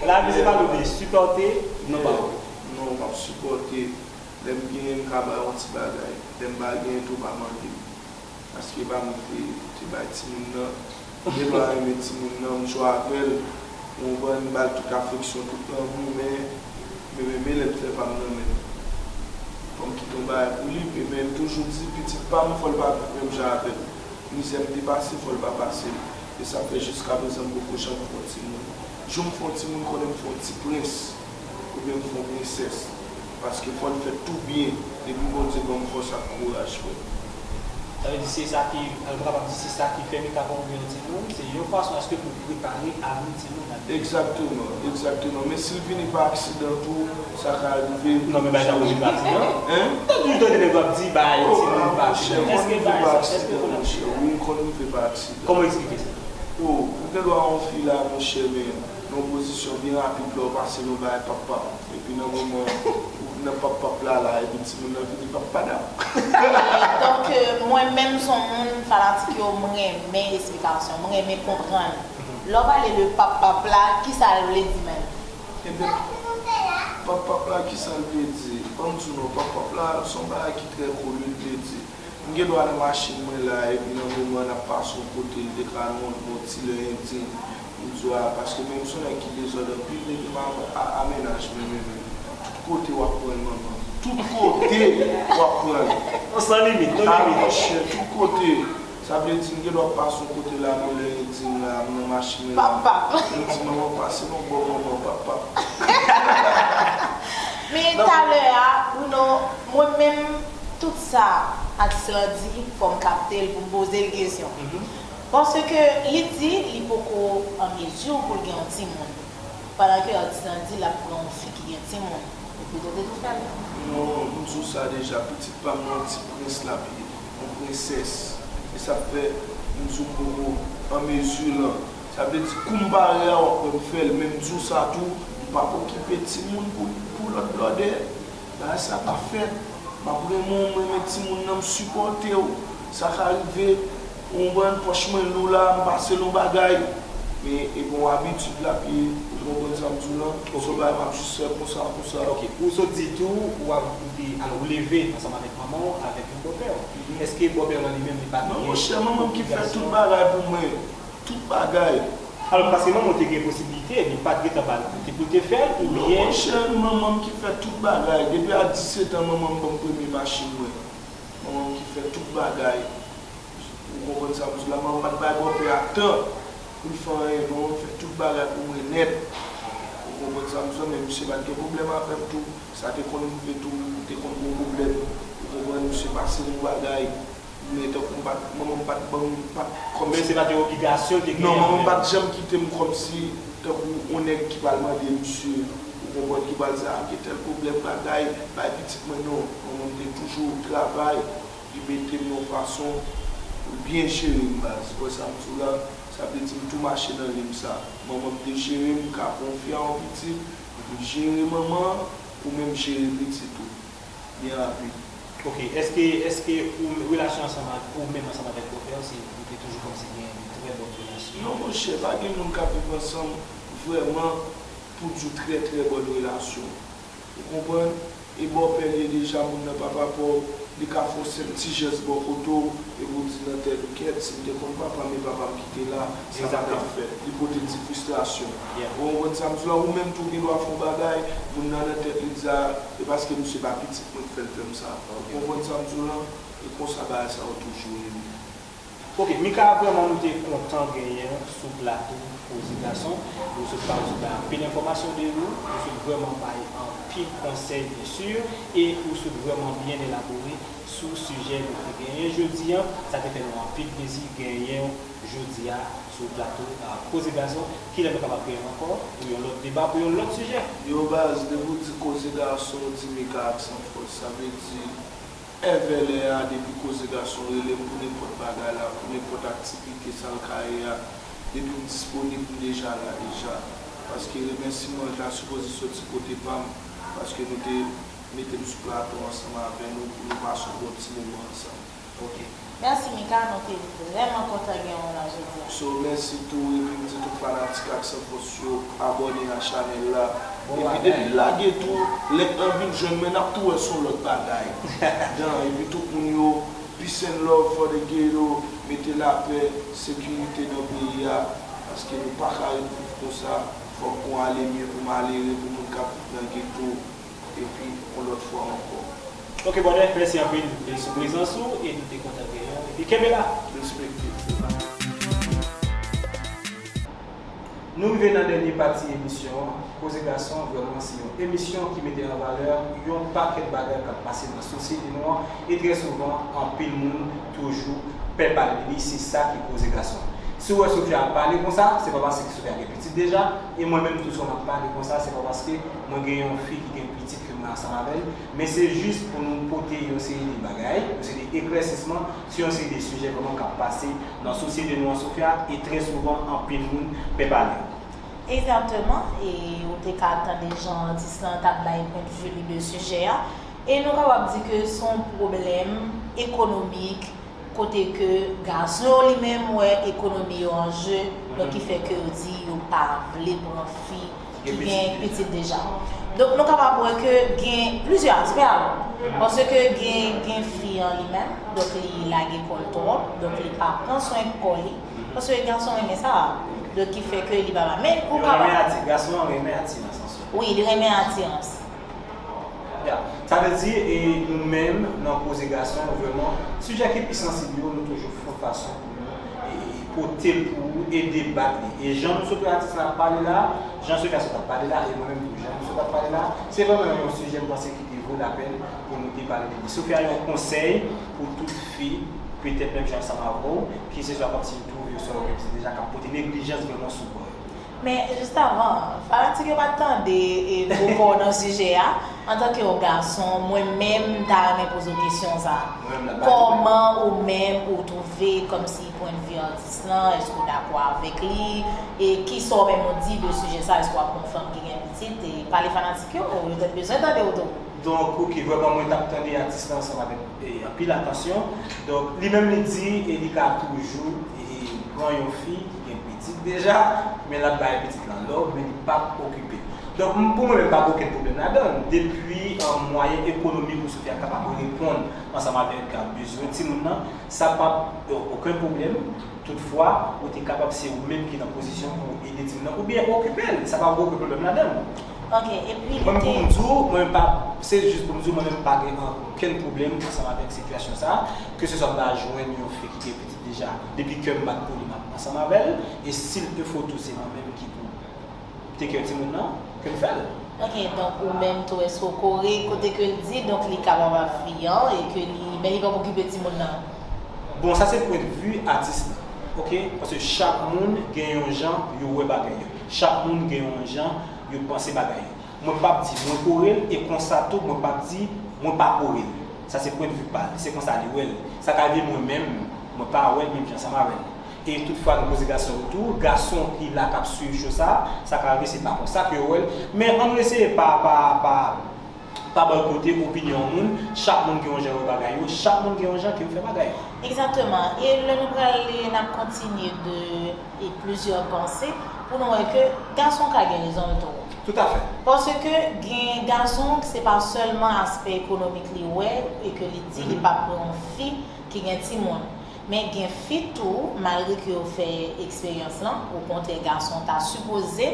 La, misye pale de sipòte, non, pa okipe. Non, m ap sipòte. Lè m genyen, m ka ba yon ti bagay. Lè m pa genyen tou, pa mande m. Paske e pa mwen ki te, te bay timoun nan. M gen dwa renmen timoun nan, m jwe avè l. Ou konprann, m ba l tout afeksyon, tout lanmou, men, men, men, men lè m fè pa m nan men l. Fò m kite yon bagay pou li, men, men m toujou di, pitit pa m, fò l pa viv menm jan avè m. Mizè m te pase, fò l pa pase l. E sa fè jiskaprezan m poko janm fè yon timoun. Jou m fè yon timoun, konnen m fè yon ti prens, oubyen m fè yon prensès. Paske fò l fèt tou byen, depi Bondye ban m fòs ak kouraj, frè m. Sa vle di se sa ki, nou kapab di se sa ki fè Mika pa ouvri yon timoun, se yon fason èske pou prepare avni timoun nan. Egzakteman, egzakteman. Men si l vini pa aksidan tou, sa ka rive. Non, men bagay sa oblije pa aksidan. Hein? Tankou tande nèg yo ap di bagay timoun pa aksidan. Èske bagay sa, èske ou konnen? Wi, m konn rive pa aksidan. Kòman w eksplike sa? Oh, ou gen dwa yon fi la, monchè, men nan yon pozisyon byen rapid, lè w pase nan bagay pap pap. Epi nan moman, ou nan pap pap la, la, epi timoun nan vini pap padap. Donk, euh, mwen menm, se yon moun fanatik yo, m renmen esplikasyon, m renmen konprann. Lè w pale de pap pap la, kisa l vle di menm? Ebyen, pap pap la, kisa l vle di? Ban m di w non, pap pap la, se yon bagay ki trè koni, l vle di. M gen dwa nan machin mwen la, epi nan moman n ap pase yon kote, l te ka nan yon, yon ti lè endyen. M di w, a, paske menm si yon nèg ki dezòd anpil, depi m a, a, a mennaj mwen, men, men, tout kote w ap pran l, manman. Tout kote w ap pran l. Non, san limit, non limit. A, monchè, tout kote. Sa vle di, m gen dwa pase yon kote la, nan lè endyen la, m nan machin mwen la. Pap pap. M di, manman, pase nan bò manman, pap pap. Men talè a, Bruno, mwen menm, tout sa atis lan di, fò m kapte l pou m poze l kesyon. Mhm. Paske li di li poko an mezi pou l gen yon timoun. Pandan ke atis lan di l ap pran yon fi ki gen timoun. Ou pito te tou fè l. Non, m di w sa deja, pitit pa m nan yon ti prens l ap ye, yon prensès. E sa fè m di w m poko an mezi lan. Sa vle di, kou m pare a, w ap wè m fè l, men m di w sa tou, m p ap okipe timoun pou, pou lòt blòdè. Bagay sa pa fèt. M ap renmen w, m renmen timoun nan, m sipòte w. Sa ka rive, ou konprann, pòch mwen lou la, m pase l yon bagay. Men e bon abitid l ap ye, ou konprann sa m di w lan? Se yon bagay m ap jis fè konsa, konsa. Ok, ou sot di tou, ou ap, ou te, alò, ou leve ansanm avèk manman w, avèk yon bòpè w. Èske bòpè w lan li menm, li pa t gen obligasyon? Non, monchè, manman m ki fè tout bagay pou mwen. Tout bagay. Alò, paske manman w te gen posiblite, li pa t gentan ba l kote pou l te fè l, oubyen? Non, monchè, manman m ki fè tout bagay. Depi a disèt an, manman m ban m premye machin mwen. Manman m ki fè tout bagay. Ou konprann sa m di w la? Manman m pa t bay bòpè a tan pou l fè anyen. Manman m fè tout bagay pou mwen nèt. Ou konprann sa m di w la? Men misye pa t gen pwoblèm avè m tou. Sa te konn rive tou, m te konn gen pwoblèm. Ou konprann? Misye pase m yon bagay. Men tankou m pa t, manman m pa t ban m, pa t kòmsi. Men se pa t yon obligasyon l te genyen. Non, manman m pa t janm kite m kòmsi tankou yon nèg ki pral mande misye, ou konprann, ki pral di, "A, gen tèl pwoblèm, bagay, bay pitit mwen." Non, manman m te toujou travay, li mete m yon fason pou l byen jere m, baz. Ou wè sa m di w la? Sa vle di m tou mache nan liy sa. Manman m te jere m, m ka konfye a yon pitit, epi jere manman an, ou menm jere pitit ou. Byen rapid. Ok, èske, èske ou, relasyon ansanm ak, ou menm ansanm avèk bòpè w, se, ou te toujou kòmsi gen de trè bòn relasyon? Non, monchè, pa gen moun k ap viv ansanm vrèman pou di w trè, trè bòn relasyon. Ou konprann? E bòpè l ye deja, moun nan pa pa pa w, li ka fè yon senp ti jès bò kote w, epi w di nan tèt ou, "Kèt, si m te konn papa m, e papa m ki te la, sa pa t ap fèt." Li pote ti fristrasyon. Ou konprann sa m di w la? Ou menm tou, ou gen dwa fè yon bagay, moun nan nan tèt li di, "A, e paske misye pa pitit mwen k fè l fè m sa." Ou konprann sa m di w la? E konsa bagay sa yo toujou ye. Ok, Mika, vrèman nou te kontan genyen w sou plato Koze Gason. Ou sot ba, ou sot bay anpil enfòmasyon de ou, ou sot vrèman bay anpil konsèy, byen si, e ou sot vrèman byen elabore sou sijè nou te genyen jodi a. Sa te fè nou anpil plezi genyen w jodi a sou plato, a, Koze Gason. Kilè nou kapab genyen w ankò pou yon lòt deba, pou yon lòt sijè? Yo, baz, depi w di Koze Gason, w di Mika Aksan Fòs, sa vle di Èvè lè a, depi Koze Gason rele m pou nenpòt bagay la, pou nenpòt aktivite sa l ka ye a, depi m disponib, m deja la deja. Paske remèsiman an ta sipoze soti kote pa m, paske nou te mete m sou plato ansanm avè nou pou nou pase yon bon ti moman ansanm. Ok. Mèsi Mika, nou te vrèman kontan gen w la jodi a. So, mèsi tou, epi m di tout fanatik Aksan Fòs yo abòne a chanèl la. Epi depi l lage tou, lèt lan vin jwenn mwen, n ap tou wè se yon lòt bagay. Dan, epi tout moun yo, peace and love for the ghetto, mete lapè, sekirite nan peyi a, paske nou pa ka ret viv konsa, fòk gon ale mye pou malere, pou moun k ap viv nan geto, epi yon lòt fwa ankò. Ok, brother, mèsi anpil sou prezans ou e nou te kontan genyen w. Epi kenbe la. Respekte. Nou rive nan dènye pati emisyon an. Koze Gason, vrèman, se yon emisyon ki mete an valè yon pakèt bagay k ap pase nan sosyete nou an, e trè souvan, anpil moun toujou pè pale de li, se sa ki Koze Gason. Si w wè Sofia ap pale konsa, se pa paske Sofia gen pitit deja, e mwen menm tou, si w ap pale konsa, se pa paske mwen gen yon fi ki gen pitit ke mwen ansanm avè l, men se jis pou nou pote yon seri de bagay, yon seri de eklèsisman sou yon seri de sijè vrèman k ap pase nan sosyete nou an, Sofia, e trè souvan, anpil moun pè pale. Egzakteman, e ou te ka tande jan atis lan t ap bay pwendvi li de sijè a, e nou kapab di ke se yon pwoblèm ekonomik, kote ke gason yo li menm wè ekonomi yo an je, donk ki fè ke yo di yo pa vle pran fi ki gen pitit deja. Donk nou kapab wè ke gen plizyè aspè alò, paske gen, gen fi an li menm, donk li lage kò l twòp, donk li pa pran swen kò li, paske gason renmen sa, donk ki fè ke li pa ba. Men ou kapab. Yo renmen ati-, gason an renmen atirans an swa. Wi, li renmen atirans. Ya. Sa vle di, e, nou menm, nan Koze Gason, vrèman, sijè ki pi sansib yo, nou toujou fè yon fason pou nou, e, e, pote l pou ou e debat li. E jan nou sot wè atis la ap pale la, jan Sofia sot ap pale la, e mwen menm tou, jan nou sot ap pale la, se vrèman yon sijè m panse ki te vo lapèn pou nou te pale de li. Sofia, yon konsèy pou tout fi, petèt menm jan ansanm avè w, keseswa kòmsi yo twouve yo swa yo gen pitit deja, k ap pote neglijans vrèman sou kò yo. Men, jis avan, fanatik yo pa t tande, e, gwo kò w nan sijè a. Antanke yon gason, mwen menm, m ta renmen poze w kesyon sa a. Kòman ou menm ou twouve kòmsi pwennvi atis lan? Èske w dakò avèk li? E kisa w menm ou di de sijè sa a? Èske w ap pran fanm ki gen pitit? E pale fanatik yo, yo petèt bezwen tande w tou. Donk, ok, vrèman, mwen t ap tande atis lan ansanm avèk, e, anpil atansyon. Donk, li menm, li di, e, li ka toujou, e, pran yon fi ki gen pitit. pitit deja, men l ap bay pitit lan love, men li p ap okipe l. Donk, m, pou mwen menm, pa gen okenn pwoblèm ladan l. Depi, euh, mwayen ekonomik ou Sophia kapab reponn ansanm avèk, euh, bezwen timoun nan, sa p ap, euh, okenn pwoblèm. Toutfwa, ou te kapab, se ou menm ki nan pozisyon pou ede timoun nan, oubyen okipe l, sa p ap gen okenn pwoblèm ladan l. Ok, epi li te. Mwen, pou m di w, mwen menm pa, se jis pou m di w, mwen menm pa gen okenn pwoblèm ansanm avèk sitiyasyon sa a, ke se swa m ta jwenn yon fi ki gen pitit deja, depi kè m bat pou li, m ap ansanm avè l, e si l te fo tou, se mwen menm ki pou teke timoun nan, ke m fè l. Ok, donk ou menm tou, èske w kore kote ke l di, donk li kapab ap fi an, e ke li, men li p ap okipe timoun nan? Bon, sa se pwennvi atis lan, ok? Paske chak moun gen yon jan yo wè bagay yo. Chak moun gen yon jan yo panse bagay yo. Mwen p ap di mwen kore l, e konsa tou, mwen p ap di mwen pa kore l. Sa se pwennvi pa l, se konsa li wè l. Sa ka rive mwen menm, mwen pa wè l menm jan ansanm avè l. E toutfwa, nou poze gason yo tou, gason ki la k ap swiv cho sa, sa ka rive se pa konsa ke yo wè l. Men ann eseye pa, pa, pa, pa bòykote opinyon moun. Chak moun gen yon jan yo wè bagay yo, chak moun gen yon jan ke yo fè bagay yo. Egzakteman. E lè nou prale, n ap kontinye de, e plizyè panse pou nou wè ke gason ka gen rezon l tou. Toutafè. Paske gen gason, se pa sèlman aspè ekonomik li wè e ke li di li p ap pran yon fi ki gen timoun. Men gen fi tou, malgre ke yo fè eksperyans lan, okontrè, gason ta sipoze,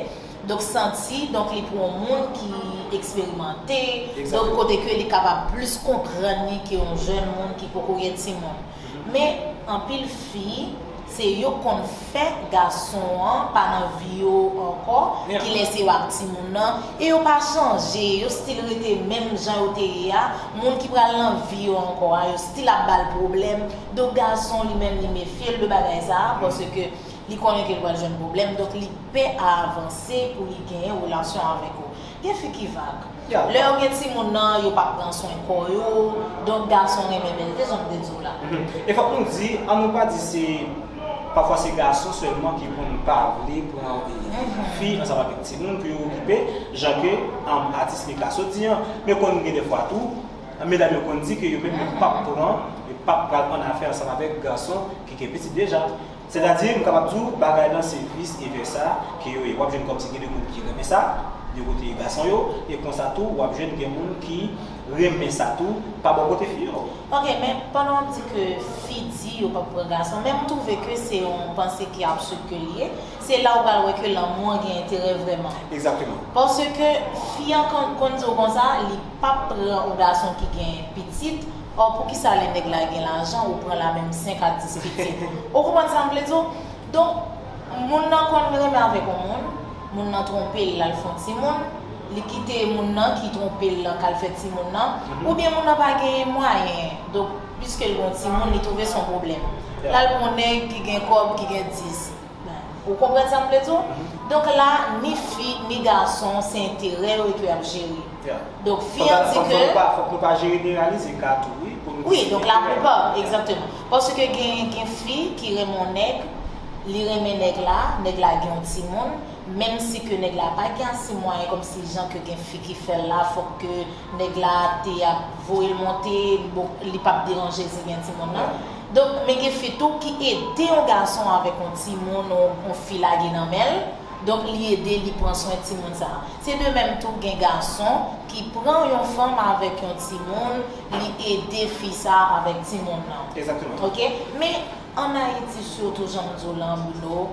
donk, santi, donk, li pou yon moun ki eksperimante, donk, kote ke li kapab plis konprann li ke yon jèn moun ki poko gen timoun. Men, anpil fi, se yo konn fè gason an pa nan vi yo ankò, kilè se yo ak timoun nan, e yo pa chanje, yo still rete menm jan yo te ye a, moun ki pral nan vi yo ankò a, yo still ap ba l pwoblèm. Donk, gason li menm, li mefye l de bagay sa a, paske li konnen ke l pral jwenn pwoblèm, donk li pè a avanse pou li genyen relasyon avèk ou. Gen fi ki vag. Lè yo gen timoun nan, yo p ap pran swen kò yo, donk gason renmen bèlte, jan m te di w la. Mhm. E fòk nou di, ann nou pa di se, pafwa se gason sèlman ki konn pa vle pran, e, fi ansanm avèk timoun pou yo okipe, jan ke, um, atis Mika sot di an. Men konn gen dèfwa tou, medam yo konn di ke yo menm yo p ap pran, yo p ap pral annafè ansanm avèk gason ki gen pitit deja. Sètadi, m kapab di w, bagay lan se vis e vèsa ke yo ye. W ap jwenn kòmsi gen de moun ki renmen sa, de kote gason yo, e konsa tou, w ap jwenn gen moun ki renmen sa tou, pa bò kote fi yo. Ok, men pandan w ap di ke fi di yo p ap pran gason, men m twouve ke se yon panse ki absid ke l ye. Se la w pral wè ke lanmou an gen enterè vrèman. Egzakteman. Paske fi an konn, konn di w konsa, li p ap pran yon gason ki gen pitit, ò, poukisa lè nèg la gen lajan, ou pran la menm senk a dis pitit? Ou konprann sa m vle di w? Donk, moun nan konn renmen avèk yon moun, moun nan twonpe l, l al fè yon timoun, li kite moun nan ki twonpe l lan k al fè timoun nan, oubyen moun nan pa genyen mwayen. Donk, piske l gen yon timoun, li twouve se yon pwoblèm. L al pran yon nèg ki gen kòb, ki gen dis. Ou konprann sa m vle di w? Donk la, ni fi, ni gason, se enterè yo ke y ap jere. Donk, fi an di ke. Fòk nou pa, fòk nou pa jeneralize ka tou, wi, pou nou di se enterè. Wi, donk laplipa, egzakteman. Paske gen, gen fi ki renmen yon nèg, li renmen nèg la, nèg la gen yon timoun, menm si ke nèg la pa gen ase mwayen kòmsi jan ke gen fi ki fè l la, fòk ke nèg la te ap voye l monte, bon, li p ap deranje si gen timoun nan. Donk, men gen fi tou ki ede yon gason avèk yon timoun, yon, yon fi lage nan men l. Donk, li ede, li pran swen timoun sa a. Se de menm tou, gen gason ki pran yon fanm avèk yon timoun, li ede fi sa a avèk timoun nan. Egzakteman. Ok? Men, ann Ayiti, sitou jan m di w lan, Bruno,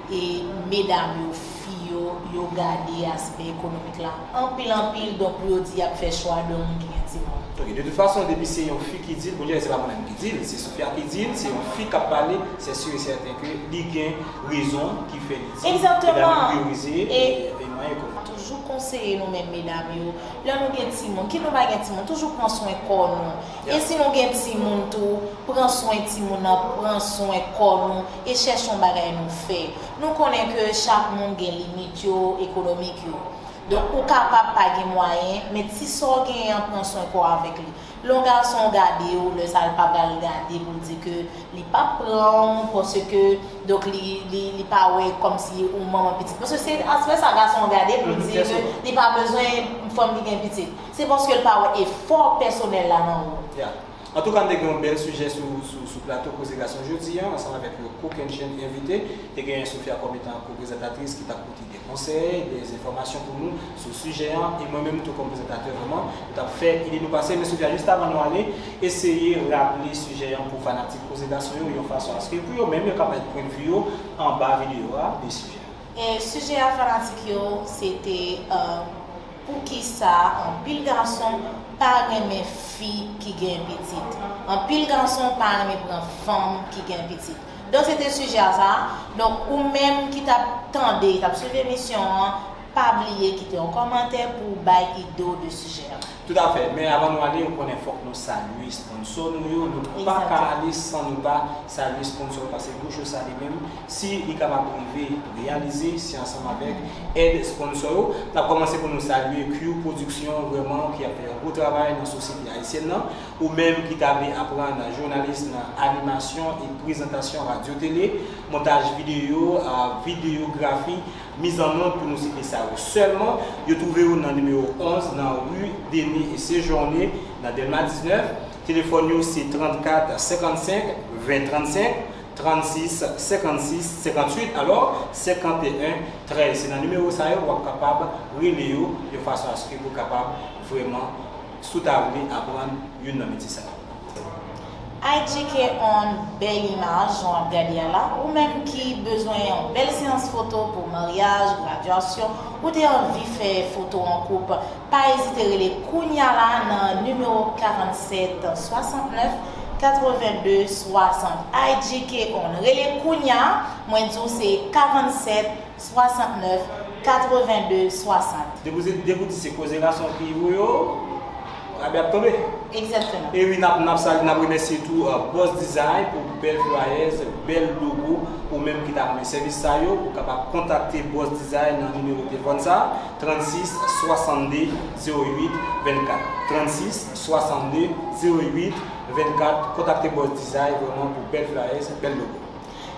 e medam yo, fi yo, yo gade aspè ekonomik la anpil, anpil, donk pou yo di y ap fè chwa de moun ki gen timoun. Ok, de tout fason, depi se yon fi ki di l, Bondye, se pa mwen menm ki di l, se Sophia ki di l, se yon fi k ap pale, se si e sèten ke li gen rezon ki fè li di, medam yo priyorize, e, e mwayen ekonomik. Toujou konseye nou menm medam yo, lè nou gen timoun, kit nou pa gen timoun, toujou pran swen kò nou. E si nou gen timoun tou, pran swen timoun nan, pran swen kò nou, e chèche yon bagay nou fè. Nou konnen ke chak moun gen limit yo, ekonomik yo. Donk, ou kapab pa gen mwayen, men ti sa w genyen an, pran swen kò w avèk li. Lè yon gason gade w, lè sa l pa pral gade pou l di ke li p ap pran w, paske, donk, li, li, li pa wè kòmsi ou manman pitit. Paske se aspè sa gason an gade pou l di ke li pa bezwen fanm ki gen pitit. Se paske l pa wè efò pèsonèl la nan ou. Antouka, n te gen yon bèl sijè sou, sou, sou plato Koze Gason jodi a, ansanm avèk yon kokennchenn envite. Te genyen Sophia kòm etan ko-prezantatris ki t ap pote de konsèy, de enfòmasyon pou nou sou sijè an, e mwen menm tou kòm prezantatè, vrèman, nou t ap fè ide nou pase. Men Sophia, jis avan nou ale, eseye raple sijè an pou fanatik Koze Gason yo, yon fason aske pou yo menm yo kapab pwennvi yo anba videyo a de sijè an. E sijè a, fanatik yo, se te, euh, poukisa anpil gason pa renmen fi ki gen pitit. Anpil gason pa renmen pran fanm ki gen pitit. Donk, se te sijè a sa. Donk, ou menm ki t ap tande, ki t ap swiv emisyon an, pa bliye kite yon kòmantè pou w bay ide w de sijè a. Toutafè, men avan nou ale, ou konnen fòk nou salye sponsò nou yo. Nou pa ka ale san nou pa salye sponsò yo, paske Goucho sa li menm, si li kapab rive reyalize, se ansanm avèk èd sponsò yo. N ap kòmanse pou nou salye Q Production, vrèman, ki ap fè yon gwo travay nan sosyete ayisyèn nan. Ou menm ki ta vle aprann jounalis nan animasyon e prezantasyon radyo tele, montaj videyo, a, videyografi, mizannòt, pou nou site sa yo sèlman. Yo twouve yo nan nimewo onz, nan ri Denis et Séjourné, nan Dèlma diznèf. Telefòn yo se trannkat senkannsenk ven trannsenk, trannsis senkannsis senkantuit, alò, senkanteyen trèz. Se nan nimewo sa yo w ap kapab rele yo, yon fason aske pou kapab vrèman, si w ta vle aprann youn nan metye sa yo. I G K on, bèl imaj, jan w ap gade a la. Ou menm ki bezwen yon bèl seyans foto pou maryaj, gradyasyon, ou te anvi fè foto an koup, pa ezite rele kounya la nan nimewo karannsèt swasantnèf katrevenndeswasant. I G K on. Rele kounya, mwen di w se karannsèt swasantnèf katrevennde swasant. Depi w di, depi w di se Koze Gason ki voye w, rabè ap tonbe. Egzakteman. E wi, n ap, n ap salye, n ap remèsye tou, uh, Boss Design pou bèl flyers, bèl logo. Ou menm ki ta renmen sèvis sa yo, ou kapab kontakte Boss Design nan nimewo telefòn sa, trannsis swasannde zewo uit vennkat. Trannsis swasannde zewo uit vennkat. Kontakte Boss Design vrèman pou bèl flyers, bèl logo.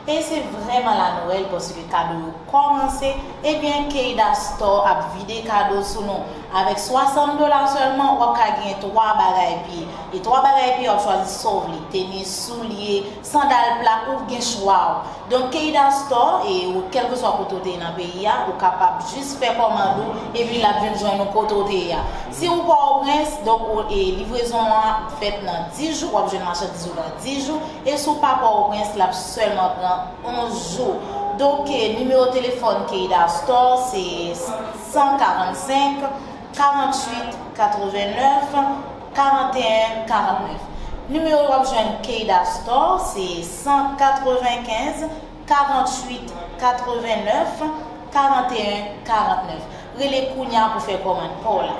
E se vrèman la Nwèl, paske kado yo kòmanse. Ebyen, Keida Store ap vide kado sou nou. Avèk swasant dola sèlman, w ap ka genyen twa bagay piye. E twa bagay piye, w ap chwazi sa w vle. Tenis, soulye, sandal pla, ou gen chwa w. Donk, Keida Store, e ou, kèlkeswa kote w te ye nan peyi a, ou kapab jis fè kòmand ou, epi l ap vin jwenn ou kote w te ye a. Si ou Pòtoprens, donk, ou, e livrezon an ap fèt nan dis jou, w ap jwenn machandiz ou nan dis jou. E si w pa Pòtoprens, l ap sèlman pran onz jou. Donk, e, nimewo telefòn Keida Store se san karannsenk, karanntuit, katrevennèf, karanteyen, karannèf. Nimewo w ap jwenn Keida Store se san katrevenkenz, karanntuit, katrevennèf, karanteyen, karannèf. Rele kounya pou fè kòmand pa w la.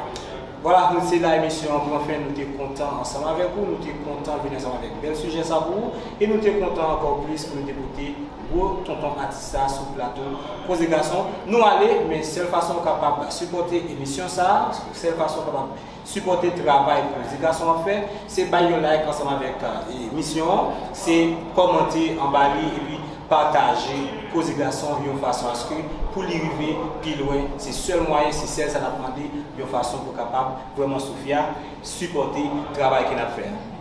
Vwala, nou, se la emisyon an pran fen. Nou te kontan ansanm avèk ou, nou te kontan vin ansanm avèk bèl sijè sa pou ou, e nou te kontan ankò plis pou nou te pote gwo tonton atis sa sou plato Koze Gason. Nou ale, men sèl fason w kapab sipòte emisyon sa, sèl fason w kapab sipòte travay Koze Gason ap fè, se bay yon like ansanm avèk, e, emisyon an, se kòmante anba li, epi pataje Koze Gason yon fason aske pou li rive pi lwen. Se sèl mwayen, se sèl sa n ap mande, yon fason pou kapab vrèman, Sophia, sipòte travay ke n ap fè a.